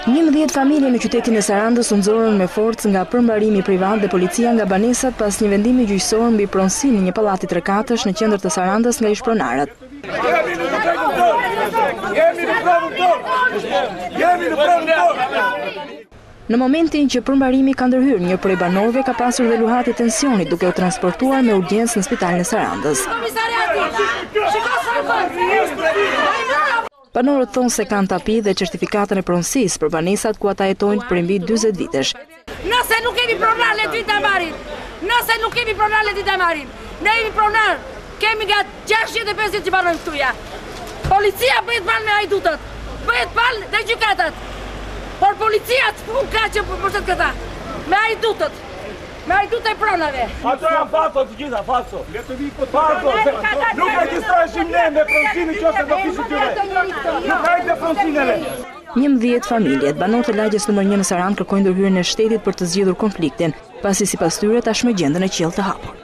11 familje në qytetin e Sarandës u nxorën me forcë nga përmbarimi privat dhe policia nga banesat pas një vendimi gjyqësor mbi pronësinë e një pallati trekatësh në qendër të Sarandës nga ish-pronarët. Jemi në të drejtën tonë! Jemi në pronën tonë! Jemi në pronën tonë! Në momentin që përmbarimi ka ndërhyrë, një prej banorëve ka pasur dhe luhatje tensioni duke u transportuar me urgjencë në spitalin e Sarandës. Banorët thonë se kanë tapi dhe certifikatën e pronësisë për banesat ku ata jetojnë prej mbi 40 vitesh. Nëse nuk kemi pronar le të vijnë ta marrin. Nëse nuk kemi pronar le të vijnë ta marrin. Ne jemi pronar. Kemi nga 65 vjet që banojmë këtu ja. Policia bëhet palë me hajdutët. Bëhet palë dhe gjykatat. Por policia ç'punë ka që mbështet këta. Me hajdutët. Me hajdutët e pronave. Ato janë falso të gjitha, falso. Falso, se nuk regjistroheshim ne me pronësinë në qoftë se do kishim të ve. Nuk ka me pronësinë e 11 familjet, banorë të lagjes numër 1 në Sarandë kërkojnë ndërhyrjen e shtetit për të zgjidhur konfliktin, pasi sipas tyre tashmë gjenden në qiell të hapur.